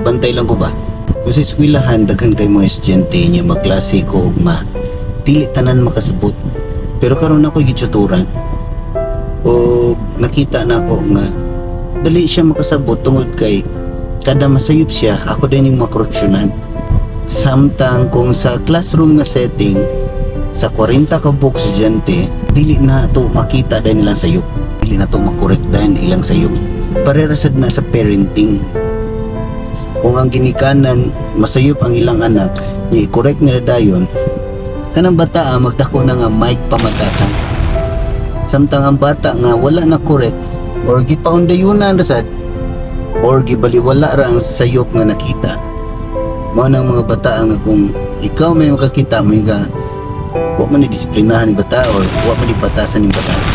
Nagabantay lang ko ba? Kung sa eskwelahan, daghan kay mga estudyante niya, magklase ko ugma. Dili tanan makasabot. Pero karon ako gitutoran. O nakita na ako nga dali siya makasabot tungod kay kada masayop siya, ako din yung makoreksyonan. Samtang kung sa classroom nga setting, sa 40 ka buok estudyante, dili na to makita dahil nilang sayop. Dili na to makorek dahil ilang sayop. Pareha sad na sa parenting. Kung ang ginikanan masayop ang ilang anak, ni i-correct nila dayon, kanang bata magdako na nga mic pamatasan. Samtang ang bata nga wala na correct or gipaundayunan ra sad or gibaliwala ra ang sayop nga nakita. Mao nang mga bata nga kung ikaw may makakita mo nga wa man ni disiplinahan ni bata or wa man ni batasan ni bata.